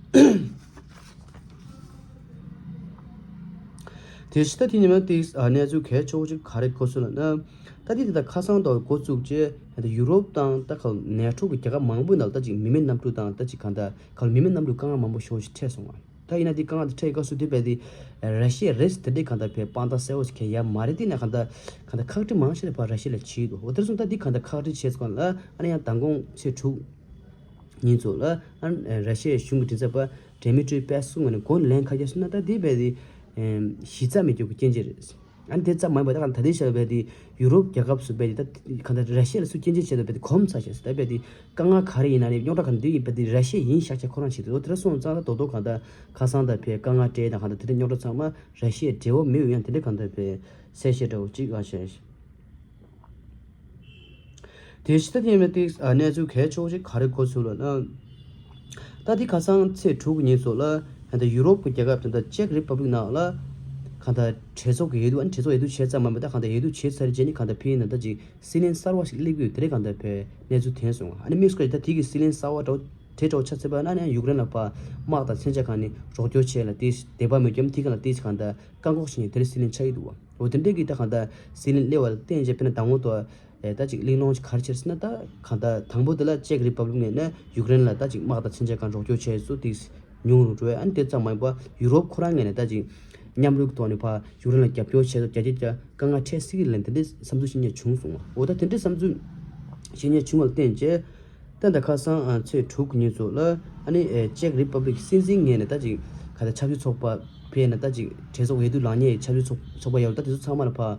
དེ་ཕྱི་ད་དེ་ཉི་མ་དེ་གནས་ཚུལ་གལ་ཆེ་བོ་ཅིག་ག་རེ་གོ་སོང་ལབ་ན། ད་དེ་དེ་ད་ཁ་སང་དང་འགོ་བཙུགས་རྗེས་ད་ཡུ་རོབ་དང་ད་ག་ནེ་ཊོ་གི་རྒྱལ་ཁབ་མང་པོའི་ནང་ད་ཅིག་མི་མེད་གནམ་གྲུ་དང་ད་ཅིག་གང་ལྟར་ག་མི་མེད་གནམ་གྲུ་དཀའ་ངལ་མང་པོ་ཞེ་པོ་ཅིག་འཕྲད་སོང་བ། ད་ཡིན་ན་དེ་དཀའ་ངལ་དེ་འཕྲད་སྐབས་སུ་དེ་བས་དེ་ར་ཤི་ཡ་རེད་ཟེར་དེ་འདྲའི་གང་ལྟར་བས་དཔང་རྟགས་གསལ་བོ་ཞིག་གང་ཡང་མ་རེད། དེ་ན་གང་ལྟར་གང་ལྟར་ཁག་དཀྲི་མང་ཆེ་བ་ར་ཤི་ཡ་ལ་བྱས་འདུག་འོ་དེར་སོང་ད་དེ་གང་ལྟར་ཁག་དཀྲི་བྱས་སོང་ལ་ཨ་ནི་ཡང་མདང་དགོང་ཚེས་དྲུག་ཉིན་ཚོ་ལ་ཨ་ནི་ར་ཤི་ཡའི་གཞུང་གི་མགྲིན་ཚབ་པ་ཌེ་མི་ཏྲི་པེ་སུ་ངོས་ནས་མགོ་ནས་ལན་ག་རེ་བརྒྱབ་སོང་ན། ད་དེ་བས་དེ་གཞི་རྩ་མེད་རྒྱུ་གི་སྐྱོན་ཅིག་རེད། ཨ་ནི་དེ་ཙམ་མ་ཡིན་པར་ད་གང་ད་དེ་ཤར་བའི་དེ་ཡུ་རོབ་རྒྱལ་ཁབ་སུ་བས་དེ་ད་གང་ད་ར་ཤི་ཡ་ལ་སུ་སྐྱོན་བརྗོད་བྱས་ཏེ་བས་དེ་གོམས་ཚར་ཤག་ཟེར། ད་བས་དེ་དཀའ་ངལ་ག་རེ་ཡིན་ན་རེད། རྙོག་དྲ་གང་དུ་ཡིན་པ་དེ་ར་ཤི་ཡ་ཡིན་ཤག་ཆ་ཁོ་རང་བྱེད་དེ། འོ་དེ་འདྲ་སོང་ཙང་ད་རྡོག་རྡོག་གང་ད་ཁ་སང་ད་བས་དཀའ་ངལ་འཕྲད་དང་གང་ད་དེ་འདྲ་རྙོག་དྲ་ཚང་མ་ར་ཤི་ཡའི་འབྲེལ་བ་མེད་ཡང་དེ་འདྲ་གང་ད་བས་གསལ་བཤད་འདྲ་བོ་གཅིག་ཨ་བྱས། དེ་ཕྱི་ད་ཐེངས་མ་དེ་གནས་ཚུལ་གལ་ཆེ་བོ་ཞིག་ག་རེ་གོ་ཚུལ་ལ་ན། ད་དེ་ཁ་སང་ཚེས་དྲུག་གི་ཉིན་སོགས་ལ་ད་ཡུ་རོབ་ཀྱི་རྒྱལ་ཁབ་དེ་འདྲ་ཅེག་རི་པབ་ལིག་ནང་ལ་གང་ལྟར་གྲོས་ཚོགས་ཀྱི་འོས་བསྡུ། ཨ་ནི་གྲོས་ཚོགས་འོས་བསྡུ་བྱས་ཚར་རྗེས་ནི་གང་ལྟར་འོས་བསྡུ་བྱས་ཚར་རྗེས་ནི་གང་ལྟར་ཕ་གི་ནང་ད་ཅིག་སྲིད་བློན་གསར་བ་ཞིག་སླེབས་ཀྱི་ཡོད་དེ་རེད་གང་ལྟར་བས་གནས་ཚུལ་ཐོན་སོང་། ཨ་ནི་དམིགས་སུ་བཀར་ད་དེ་གི་སྲིད་བློན་གསར་བ་འདྲ་བོ་དེ་འདྲ་བོ་ཆགས་ཚར་བ་ན་ནི་ཡུཀ་རེན་ལ་ཕར་དམག་དང་མཚོན་ཆ་གང་ནི་རོགས་སྐྱོར་བྱས་ལ་དེ་དད་པ་མེད་རྒྱུ་དེ་ག་ལ་དེ་གང་ལྟར་བཀག་འགོག་བྱས་ནས་དེ་རིང་སྲིད་བློན་ཆགས་ཀྱི་འདུག་བ། འོ་དེ་འདྲའི་གི་ད་གང་ལྟར་སྲིད་བློན་སླེབས་པ་ལ་བརྟེན་བྱས་དཔེར་ན་ཟླ་ངོ་ཏོ་ཨེ་ད་ཅིག་གླེང་སློང་ཅིག་ག་རེ་བྱས་ཟེར་ན། ད་གང་ལྟར་དང་པོ་དེ་ལ་ཅེག་རི་པབ་ལིག་ནས་ནས་ཡུཀ་རེན་ལ་ད་ཅིག་དམག་དང་མཚོན་ཆ་གང་རོགས་སྐྱོར་བྱས་སུ་དེ་ཉུང་རུ་འགྲོ་བས། ཨ་ནི་དེ་ཙམ་མ་ཡིན་པ་ཡུ་རོབ་ཁོ་རང་ངོས་ནས་ད་ཅིག་མཉམ་རུབ་ཐོག་ནས་ཕར་ཡུཀ་རེན་ལ་རྒྱབ་སྐྱོར་བྱས་སུ་རྒྱ་སྐྱེད་ཀྱང་དཀའ་ངལ་འཕྲད་སྲིད་ཀྱི་ལན་དེ་འདྲའི་བསམ་ཚུལ་བཤད་མཁན་བྱུང་སོང་བ། འོ་ད་དེ་འདྲའི་བསམ་ཚུལ་བཤད་མཁན་བྱུང་བ་ལ་བརྟེན་བྱས། ད་ད་ཁ་སང་ཨ་ཚེས་དྲུག་གི་ཉིན་ཚོ་ལ་ཨ་ནི་ཨེ་ཅེག་རི་པབ་ལིག་སྲིད་འཛིན་ངོས་ནས་ད་ཅིག་ག་ད་ཆབ་སྲིད་ཚོགས་པ་ཕེ་ན་ད་ཅིག་གྲོས་ཚོགས་འོས་བསྡུ་ལངས་མཁན་ཆབ་སྲིད་ཚོགས་ཚོགས་པ་ཡོད་ད་དེ་ཚོ་ཚང་མ་ལ་ཕར་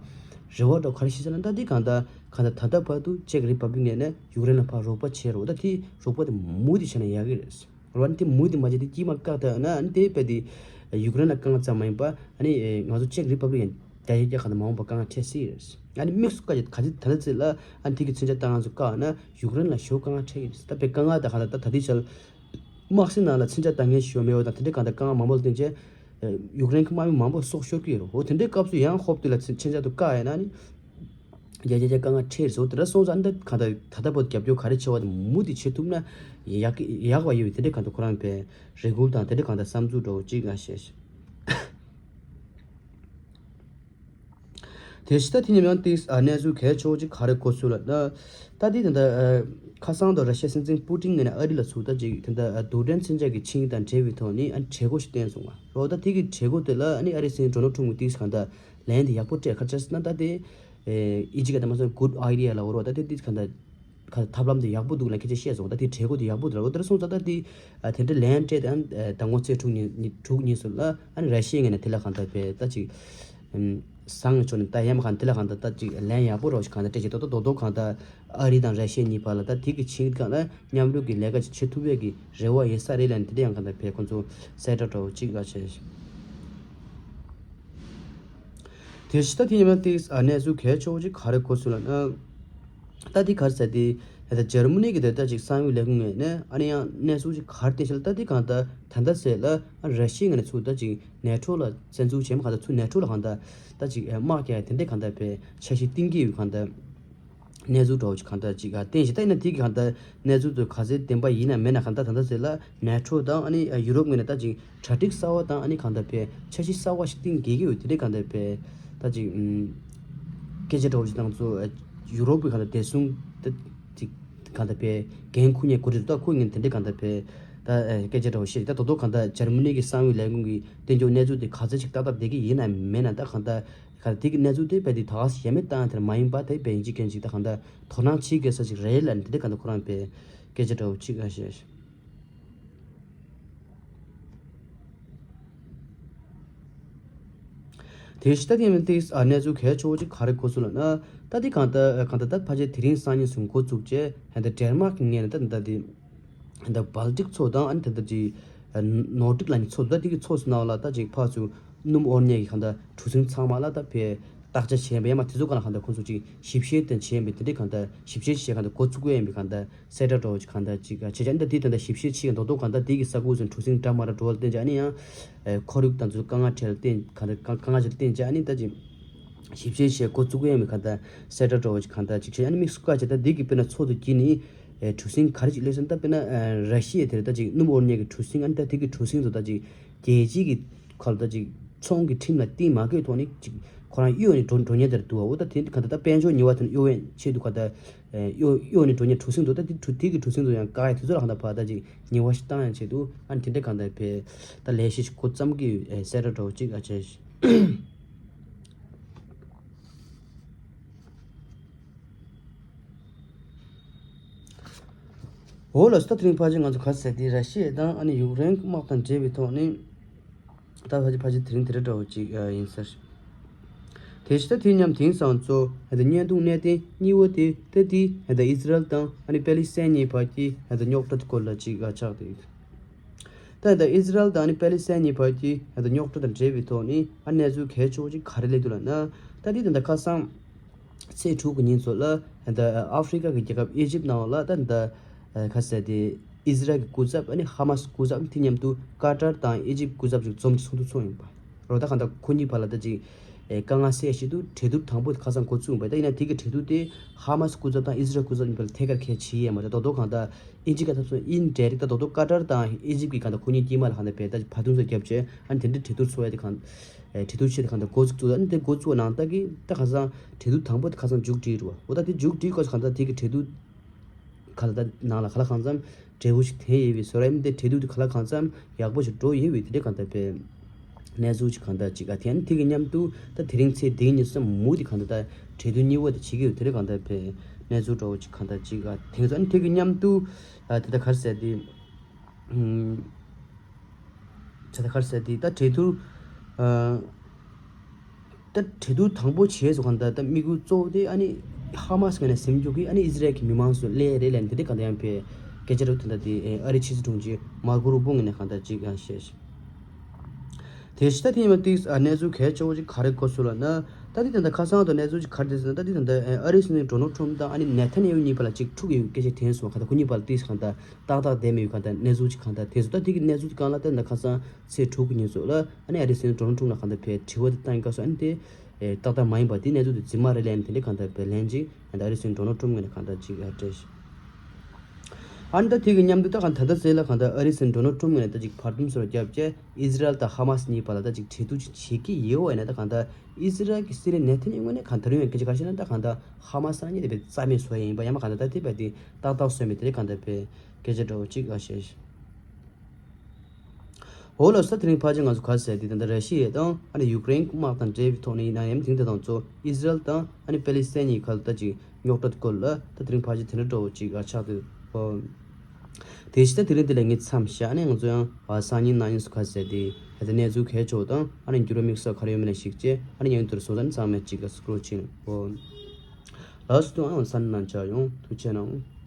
རེ་བ་འདྲ་ག་རེ་ཞིག་བྱས་ན། ད་འདི་གང་ད་གང་ད་ད་ལྟ་བར་དུ་ཅེག་རི་པབ་ལིག་ངོས་ནས་ཡུཀ་རེན་ལ་ཕར་རོགས་པ་བྱས་རོགས། ད་དེ་རོགས་པ་དེ་མུ་མཐུད་བྱས་ན་ཡག་གི་རེད། རོགས་ཨ་ནི་དེ་མུ་མཐུད་མ་བྱས་ཏེ་དཀྱིལ་མ་བཀག་ད་ན་ཨ་ནི་དེ་བས་དེ་ཡུཀ་རེན་ལ་དཀའ་ངལ་ཙམ་མ་ཡིན་པ་ཨ་ནི་ང་ཚོ་ཅེག་རི་པབ་ལིག་ཡང་རྒྱ་ཡིག་རྒྱ་གང་ད་མ་འོངས་པ་དཀའ་ངལ་འཕྲད་སྲིད་རེད། ཨ་ནི་དམིགས་སུ་བཀར་གྱི་ག་ཚོད་ད་ལྟ་ཚེ་ལ་ཨ་ནི་དེ་གི་མཚོན་ཆ་བཏང་ང་ཚོ་བཀག་ན་ཡུཀ་རེན་ལ་ཞོ་དཀའ་ངལ་འཕྲད་ཀྱི་རེད། ད་དཔེ་དཀའ་ངལ་ད་གང་ད་ད་ད་དེ་ཆ་ལ་དམག་སྲིད་ནང་ལ་མཚོན་ཆ་བཏང་མཁན་ཞོ་མེད་པ་དང་དེ་འདྲའི་གང་ད་དཀའ་ངལ་མང་པོ་ལ་བརྟེན་བྱས་ཡུཀ་རེན་གྱི་དམག་མི་མང་པོ་སྲོག་ཤོར་གྱི་ཡོད་རེད། འོ་དེ་འདྲའི་སྐབས་སུ་ཡང་ཧོབ་དེ་ལ་མཚོན་ཆ་དུ་བཀག་ཡ་ན་ནི་རྒྱ་རྒྱ་རྒྱ་དཀའ་ངལ་འཕྲད་རེད། འོ་དེ་འདྲ་སོང་ཙང་འདི་གང་ད་ད་ལྟ་བར་རྒྱབ་སྐྱོར་ག་རེ་བྱེད་པ་དེ་མུ་མཐུད་བྱེད་ཐུབ་ན་ཡག་ཡག་པ་ཡོད་པའི་དེ་འདྲའི་གང་ད་ཁོ་རང་པའི་རེ་སྐུལ་དང་དེ་འདྲའི་གང་ད་བསམ་ཚུལ་འདྲ་བོ་གཅིག་ང་བཤད་ཤིག་དེ་ཕྱི་ད་དེ་ཉིན་ཡང་ཏིས་ཨ་གནས་ཚུལ་གལ་ཆེ་བོ་ཅིག་ག་རེ་གོ་ཚུལ་ལ་ན། ད་དེ་དེ་འདྲ་ཨ་ཁ་སང་དུ་ར་ཤི་ཡ་སྲིད་འཛིན་པུ་ཏིན་ངོས་ནས་ཨ་རི་ལ་ཚུར་ད་ཅིག་དེ་འདྲ་ཨ་རྡུལ་ཕྲན་མཚོན་ཆ་གི་ཆིངས་དང་འབྲེལ་བའི་ཐོག་ནས་ཨ་གྲོས་འགོ་ཞིག་བཏོན་སོང་བ་རོ། ད་དེ་གི་གྲོས་འགོ་དེ་ལ་ཨ་ནི་ཨ་རི་སྲིད་འཛིན་ཌོ་ནལ་ཊམ་གྱིས་ཏིས་གང་ལྟར་ལན་དེ་ཡག་པོ་སྤྲད། ག་རེ་བྱས་ཟེར་ན་ད་དེ་ཨེ་ཨི་ཇི་ག་ད་མ་སོང་good idea ལ་འོ་རོ། ད་དེ་ཏིས་གང་ལྟར་ག་ཐབས་ལམ་དེ་ཡག་པོ་འདུག་ལ་སྐད་ཆ་བཤད་སོང་། ད་དེ་གྲོས་འགོ་དེ་ཡག་པོ་འདུག་ལ་འོ། དེ་འདྲ་སོང་ཙང་ད་དེ་ཨ་དེ་འདྲ་ལན་སྤྲད་དེ་ཨ་ནི་ཨ་ཟླ་ངོ་ཚེས་དྲུག་ཉིན་ཉིན་དྲུག་ཉིན་སོང་ལ་ཨ་ནི་ར་ཤི་ཡ་ངོས་ནས་དེ་ལ་གང་ལྟར་པའི་ད་ཅིག་ཨམ་བཟང་ངི་ཕྱོགས་ནས་ད་ཡང་མ་གང་དེ་ལ་གང་ལྟར་ད་ཅིག་ལན་ཡག་པོ་རོགས་ཤིག་གང་ལྟར་སྤྲད་ཅིག་ཏོག་ཏོག་ཏོག་ཏོག་གང་ལྟར་ཨ་རི་དང་ར་ཤི་ཡ་གཉིས་བར་ལ་ད་དེ་གི་ཆིངས་སྒང་ལ་མཉམ་རུབ་ཀྱི་ལས་ཀ་ཅིག་བྱེད་ཐུབ་ཡས་ཀྱི་རེ་བ་ཡོད་ས་རེད་ལབ་ནས་དེ་འདྲ་ཡང་གང་ལྟར་པའི་ཁོང་ཚོ་གསལ་བསྒྲགས་འདྲ་བོ་ཅིག་ལ་བྱས། དེ་ཕྱི་ད་དེ་ཡིན་ན་ཏིས་ཨ་གནས་ཚུལ་གལ་ཆེ་བོ་ཅིག་ག་རེ་གོ་ཚུལ་ལ་ན། ད་དེ་ག་རེ་ཟེར་དེ་ད་འཇར་མ་ནི་གི་དེ་ད་ཅིག་གསང་བའི་ལས་ཁུངས་ངོས་ནས་ཨ་ནི་ཡང་གནས་ཚུལ་ཅིག་ག་རེ་བསྟན་ཤག་ལ། ད་དེ་གང་ལྟར་ད་ལྟ་ཟེར་ལ་ཨ་ར་ཤི་ཡ་ངོས་ནས་ཚུར་ད་ཅིག་ནེ་ཊོ་ལ་བཙན་འཛུལ་བྱས་མ་གང་ལྟར་ཚུར་ནེ་ཊོ་ལ་གང་ལྟར་ད་ཅིག་དམག་རྒྱག་དེ་འདྲའི་གང་ལྟར་པའི་འཆར་གཞི་བཏིང་གི་ཡོད་གང་ལྟར། གནས་ཚུལ་འདྲ་བོ་ཅིག་གང་ལྟར་ཅིག་བསྟན་ཞིང་། ད་ཡིན་ན་དེ་གི་གང་ལྟར་གནས་ཚུལ་དུ་ག་ཚོད་བདེན་པ་ཡིན་ན་མེད་ན་གང་ལྟར་ད་ལྟ་ཟེར་ལ་ནེ་ཊོ་དང་ཨ་ནི་ཡུ་རོབ་ངོས་ནས་ད་ཅིག་གྲ་སྒྲིག་གསར་བ་དང་ཨ་ནི་གང་ལྟར་པའི་འཆར་གཞི་གསར་བ་ཞིག་བཏིང་དགོས་ཀྱི་ཡོད་དེ་འདྲའི་གང་ལྟར་པའི་ད་ཅིག་སྐད་ཆ་འདྲ་བོ་ཅིག་བཏང་ཚོ་ཡུ་རོབ་ཀྱི་གང་ལྟར་བདེ་སྲུང་ད་ཅིག་གང་ལྟར་པའི་འགན་འཁུར་མཁན་འགོ་ཁྲིད་ད་ཁོ་ངོས་ནས་དེ་འདྲའི་གང་ལྟར་པའི་ད་སྐད་ཆ་འདྲ་བོ་བཤད། ད་དོ་དོ་གང་ལྟར་འཇར་མ་ནི་གི་གསང་བའི་ལས་ཁུངས་ཀྱི་བསྟན་འགྱུར་གནས་ཚུལ་དེ་ག་ཚོད་ཅིག་ཏག་ཏག་བསྡད་ཀྱི་ཡིན་ན་མེད་ན་ད་གང་ལྟར། ག་དེ་གི་གནས་ཚུལ་དེ་བས་དེ་ད་ག་ཡ་མེད་བཏང་དེར་མ་ཡིན་པ་དེ་བས་ཡིན་གཅིག་མཁན་གཅིག་ད་གང་ལྟར་དོ་སྣང་བྱེད་དགོས་ས་ཞིག་རེད་ལ་ནི་དེ་འདྲ་གང་ལྟར་ཁོ་རང་བས་སྐད་ཆ་འདྲ་བོ་གཅིག་ཨ་བཤད། དེ་ཕྱི་ད་དེ་མིན་ཏིག་ཨ་གནས་ཚུལ་གལ་ཆེ་བོ་ཅིག་ག་རེ་གོ་སོང་ལབ་ན། ད་དེ་གང་ལྟར་གང་ལྟར་ད་ཕལ་ཆེར་དེ་རིང་སང་ཉིན་བཟུང་འགོ་བཙུགས་རྗེས་ཧན་ད་ཌེན་མཱག་གི་ངོས་ནས་ད་ད་དེ་ཧན་ད་སྦལ་ཏིག་ཚོགས་དང་ཨ་ནི་ད་ད་ཅིག་ནོར་ཏིག་ལ་ནི་ཚོགས་ད་དེ་གི་ཚོགས་སུ་ནང་ལ་ད་ཅིག་ཕར་ཚུར་སྣུམ་དབོར་མཁན་གྱི་གང་ལྟར་གྲུ་གཟིངས་ཚང་མ་ལ་ད་ཕེ་བརྟག་དཔྱད་བྱས་པའི་ཡ་མ་དེ་ཚོ་ག་ལ་གང་ལྟར་ཁོང་ཚོ་ཅིག་ཞིབ་བཤེར་དང་བྱས་པའི་དེ་འདྲའི་གང་ལྟར་ཞིབ་བཤེར་བྱས་གང་ལྟར་འགོ་བཙུགས་ཡས་ཡིན་པའི་གང་ལྟར་གསལ་བསྒྲགས་འདྲ་བོ་ཅིག་གང་ལྟར་ཅིག་བྱས་ཅག་འདི་དེ་ལྟ་ཞིབ་བཤེར་བྱེད་མདོག་མདོག་གང་ལྟར་དེ་གི་ས་ཁུག་ཚོ་གྲུ་གཟིངས་འདྲ་མ་འདྲ་འགྲོ་བ་ལ་བརྟེན་ཅག་ཨ་ནི་ཡང་ཁོར་ཡུག་དང་ཚོ་དཀའ་ངལ་འཕྲད་ལ་བརྟེན་གང་ལྟར་དཀའ་དཀའ་ངལ་ཅིག་ལ་བརྟེན་ཅག་ཨ་ནི་ད་ཅིག་ཞིབ་བཤེར་བྱེད་འགོ་བཙུགས་ཡས་མི་གང་ལྟར་གསལ་བསྒྲགས་འདྲ་བོ་ཅིག་གང་ལྟར་ཅིག་བྱས། ཨ་ནི་དམིགས་སུ་བཀར་བྱས་ད་འདི་གི་དཔེར་ན་ཚོགས་འདུ་བརྒྱུད་ནི་གྲུ་གཟིངས་ག་རེ་ཅིག་སླེབས་སོང་། ད་དཔེར་ན་ར་ཤི་ཡ་དེར་ད་ཅིག་སྣུམ་དབོར་མཁན་གྱི་གྲུ་གཟིངས་ཨ་ནི་ད་དེ་གི་གྲུ་གཟིངས་ཚོ་ད་ཅིག་རྒྱལ་སྤྱི་གི་ཁ་ལ་ད་ཅིག་ཚོང་གི་ཁྲིམས་ལ་བརྟེན་མ་དགོས་ཐོག་ནས་ཅིག་ཁོ་རང་གཡོལ་ནས་འགྲོ་འགྲོ་མཁན་དེར་འདུག་བ། འོ་ད་དེ་ག་ད་ད་དཔལ་འབྱོར་ཉེས་པ་དེ་ནས་གཡོལ་བའི་ཆེད་དུ་ག་ད་གཡོལ་གཡོལ་ནས་འགྲོ་མཁན་གྲུ་གཟིངས་འདུག་ད་དེ་གྲུ་དེ་གི་གྲུ་གཟིངས་འདུག་ཡང་བཀག་ཡ་དེ་ཚོ་ལ་གང་ལྟར་ཕར་ད་ཅིག་ཉེས་པ་ཞིག་བཏང་ཡ་ཆེད་དུ་ཨ་ནི་དེ་འདྲ་གང་ལྟར་ཕེ་ད་ལས་གཞི་ཞིག་འགོ་བརྩམས་ཀྱི་ཡོད་གསལ་བསྒྲགས་འདྲ་བོ་ཅིག་ཨ་བྱས། འོ་ལགས་སོ། ད་དེ་རིང་ཕལ་ཆེར་ང་ཚོ་ག་ཟེར་དེ་ར་ཤི་ཡ་དང་ཨ་ནི་ཡུཀ་རེན་དམག་དང་འབྲེལ་བའི་ཐོག་ནས་ད་ཕལ་ཆེར་ཕལ་ཆེར་དེ་རིང་དེ་འདྲ་འདྲ་བོ་ཅིག་ཡིན་ཟེར། དེ་ དེ་བཞིན་ད་དེ་མཉམ་དེང་སང་ཚོ་ཧན་ད་བརྙན་ཐུང་གནད་དོན་གཉིས་པོ་དེ་ད་དེ་ཧན་ད་ཨི་ཟི་རལ་དང་ཨ་ནི་པེ་ལི་སི་ཐན་གཉིས་བར་གྱི་ཧན་ད་རྙོག་དྲ་སྐོར་ལ་ཅིག་ཨ་ཆགས་ཏེ་ཡོད། ད་ཧན་ད་ཨི་ཟི་རལ་དང་ཨ་ནི་པེ་ལི་སི་ཐན་གཉིས་བར་གྱི་ཧན་ད་རྙོག་དྲ་དང་འབྲེལ་བའི་ཐོག་ནས་ཨ་གནས་ཚུལ་གལ་ཆེ་བོ་ཅིག་ག་རེ་སླེབས་འདུག་ལབ་ན། ད་དེ་ད་ད་ཁ་སང་ཚེས་དྲུག་གི་ཉིན་ཚོ་ལ་ཧན་ད་ཨ་ཧྥི་རི་ཀ་གི་རྒྱལ་ཁབ་ཨི་ཇིབ་ནང་ལ་ད་ད་ཁ་ཟེར་དེ་ཨི་ཟི་རལ་གྱི་སྐུ་ཚབ་ཨ་ནི་ཧ་མ་སི་སྐུ་ཚབ་དེ་མཉམ་དུ་ཀ་ཏར་དང་ཨི་ཇིབ་སྐུ་ཚབ་ཅིག་འཛོམས་ཀྱི་ཚོགས་འདུ་ཚོགས་ཡིན་པ། རོ་ད་གང་ལྟར་ཁོ་གཉིས་བར་ལ་ད་ཅིག་ཨེ་དཀའ་ངལ་སེལ་ཆེད་དུ་གྲོས་བསྡུར་དང་པོ་དེ་ཁ་སང་འགོ་བཙུགས་པ། ད་ཡིན་ན་དེ་གི་གྲོས་བསྡུར་དེ་ཧ་མ་སི་སྐུ་ཚབ་དང་ཨི་ཟི་རལ་སྐུ་ཚབ་གཉིས་བར་ལ་ཐད་ཀར་གལ་ཆེ་ཡས་མ་རེད། ད་རྡོག་རྡོག་གང་ལྟར་ཨིན་ཌའི་རེག་ཊི་ད་རྡོག་རྡོག་ཀ་ཏར་དང་ཨི་ཇིབ་ཀྱི་གང་ལྟར་ཁོ་གཉིས་དཀྱིལ་མ་ལ་གང་ལྟར་བར་འདུམ་སོགས་བརྒྱབ་བྱས་ཨ་ནི་དེ་འདྲའི་གྲོས་བསྡུར་ཚོགས་ཡས་དེ་གང་ཨེ་གྲོས་བསྡུར་ཆེད་དུ་གང་ལྟར་འགོ་བཙུགས་བཙུགས། ཨ་ནི་དེ་འགོ་བཙུགས་ནང་ལྟར་གྱི་ད་ཁ་སང་གྲོས་བསྡུར་དང་པོ་དེ་ཁ་སང་མཇུག་སྒྲིལ་རུ་བ། འོ་ད་དེ་མཇུག་སྒྲིལ་སྐབས་སུ་གང་ལྟར་དེ་གི་གྲོས་བསྡུར་ག་ལ་ད་ནང་ལ་ག་ལ་གང་འཚམ་འབྲས་བུ་ཞིག་ཐོན་ཡོད་པའི་བཟོ་འདྲ་ཡིན། དེ་གྲོས་བསྡུར་དེ་ག་ལ་གང་འཚམ་ཡག་པོ་ཞིག་འགྲོ་ཡོད་པའི་དེ་འདྲའི་གང་ལྟར་པའི་གནས་ཚུལ་ཅིག་གང་ལྟར་ཅིག་ཨ་ཐེན་དེ་གི་མཉམ་དུ་ད་དེ་རིང་ཚེས་བདུན་ཉིན་སུ་མུ་དེ་གང་ལྟར་ད་གྲོས་བསྡུར་གཉིས་པ་དེ་བྱེད་ཀྱི་ཡོད། དེ་འདྲའི་གང་ལྟར་པའི་གནས་ཚུལ་འདྲ་བོ་ཅིག་གང་ལྟར་ཅིག་ཨ་ཐེན་སོང་། ཨ་ནི་དེ་གི་མཉམ་དུ་ཨ་དེ་ད་ག་རེ་ཟེར་དེ་ཨུམ། ཆ་ད་ག་རེ་ཟེར་དེ་ད་གྲོས་བསྡུར་ཨ། ད་གྲོས་བསྡུར་དང་པོ་བྱས་སུ་གང་ལྟར་ད་དམིགས་ཡུལ་གཙོ་བོ་དེ་ཨ་ནི་ཧ་མ་སི་ངོས་ནས་ཟིན་རྒྱུ་གི་ཨ་ནི་ཨི་ཟི་རལ་གྱི་མི་མང་ཚོ་སླེབས་རེད་ལབ་ནས་དེ་འདྲའི་གང་ལྟར་ཡང་པའི་སྐད་ཆ་རུ་དེ་འདྲ་དེ་ཨ་རིའི་ཕྱི་སྲིད་དྲུང་ཆེ་མར་ཀོ་རུ་པོ་ངོས་ནས་གང་ལྟར་ཅིག་ཡང་བཤད་ཤག་དེ་བཞིན་ད་དེ་ཡིན་པ་ཏིག་ཨ་གནས་ཚུལ་གལ་ཆེ་བོ་ཅིག་ག་རེ་གོ་སོང་ལབ་ན། ད་དེ་དེ་འདྲ་ཁ་སང་དུ་གནས་ཚུལ་ཅིག་ག་རེ་དེ་ཟེར་ན། ད་དེ་དེ་འདྲ་ཨ་རིའི་སྲིད་འཛིན་ཌོ་ནལ་ཊམ་དང་ཨ་ནི་ནེ་ཐན་ཡ་ཧུ་གཉིས་བར་ལ་ཅིག་འཁྲུག་ཡོད་སྐད་ཆ་ཐོན་སོང་། གང་ལྟར་ཁོ་གཉིས་བར་ཏིག་གང་ལྟར་ཏག་ཏག་བསྡད་མེད་ཡོད། གང་ལྟར་གནས་ཚུལ་ཅིག་གང་ལྟར་དེ་ཟེར། ད་དེ་གི་གནས་ཚུལ་གང་ལ་ད་ད་ཁ་སང་ཚེས་དྲུག་གི་ཉིན་ཚོ་ལ་ཨ་ནི་ཨ་རིའི་སྲིད་འཛིན་ཌོ་ནལ་ཊམ་ལ་གང་ལྟར་བས་དྲི་བ་དེ་བཏང་སྐབས་སུ་ཨ་ནི་དེ་ཨེ་ཏག་ཏག་མ་ཡིན་པ་དེ་གནས་ཚུལ་དེ་རྫུན་མ་རེད་ལབ་ནས་དེ་འདྲའི་གང་ལྟར་བས་ལན་ཅིག་ཨ་ནི་ཨ་རིའི་སྲིད་འཛིན་ཌོ་ནལ་ཊམ་ངོས་ནས་གང་ལྟར་ཅིག་ཨ་སྤྲད་ཤག་ཨ་ནི་ད་དེ་གི་མཉམ་དུ་ད་གང་ད་ལྟ་ཟེར་ལ་གང་ལྟར་ཨ་རིའི་སྲིད་འཛིན་ཌོ་ནལ་ཊམ་ངོས་ནས་ད་ཅིག་བར་འདུམ་སོགས་བརྒྱབ་བྱས་ཨི་ཟི་རལ་དང་ཧ་མ་སི་གཉིས་བར་ལ་ད་ཅིག་གྲོས་བསྡུར་ཅིག་བྱེད་ཀྱི་ཡོད་པ་ཡིན་ན། ད་གང་ལྟར་ཨི་ཟི་རལ་གྱི་སྲིད་བློན་ནེ་ཐན་ཡ་ཧུ་ངོས་ནས་གང་ལྟར་ཡོང་སྐད་ཆ་ག་རེ་བཤད་ན། ད་གང་ལྟར་ཧ་མ་སི་རང་ཉིད་དེ་བས་རྩ་མེད་བཟོ་ཡ་ཡིན་པ་ཡང་མ་གང་ལྟར་ད་དེ་བས་དེ་ཏག་ཏག་བཟོས་མེད་དེ་རེད། གང་ལྟར་བས་སྐད་ཆ་འདྲ་བོ་ཅིག་ཨ་བཤད་ཤག་འོ་ལགས་སོ། དེ་རིང་ཕལ་ཆེར་ང་ཚོ་ག་རེ་ཟེར་དེ་ད་ལྟ་ར་ཤི་ཡ་དང་ཨ་ནི་ཡུཀ་རེན་དམག་དང་འབྲེལ་བའི་ཐོག་ནས་ཡིན་ན་ཡང་དེང་དེ་དང་ཚོ་ཨི་ཟི་རལ་དང་ཨ་ནི་པེ་ལི་སི་ཐན་གཉིས་ཁ་ལ་ད་ཅིག་རྙོག་དྲ་སྐོར་ལ་ད་དེ་རིང་ཕལ་ཆེར་དེ་འདྲ་འདྲ་བོ་ཅིག་ཨ་ཆགས་འདུག་ཨོ། དེ་བཞིན་ད་དེ་རིང་འདི་ལ་ངས་མཚམས་བཞག་ནས་ང་ཚོ་ཡང་ཨ་སང་ཉིན་གནངས་ཉིན་སུ་ག་རེ་ཟེར་དེ་ད་ལྟ་གནས་ཚུལ་གལ་ཆེ་བོ་དང་ཨ་ནི་འགྱུར་བ་དམིགས་བསལ་ག་རེ་ཡོད་མེད་ལ་གཞིགས་བྱས་ཨ་ནི་ཉིན་དུ་བཟོ་ཙམ་ཚང་མས་ཅིག་ཨ་སུ་ཀྲོ་ཕྱིན་ཨོ། ལགས་སོ། ཨ་ནི་ཨ་སང་ཉིན་ནང་མཇལ་ཡོང་། ཐུགས་རྗེ་གནང་།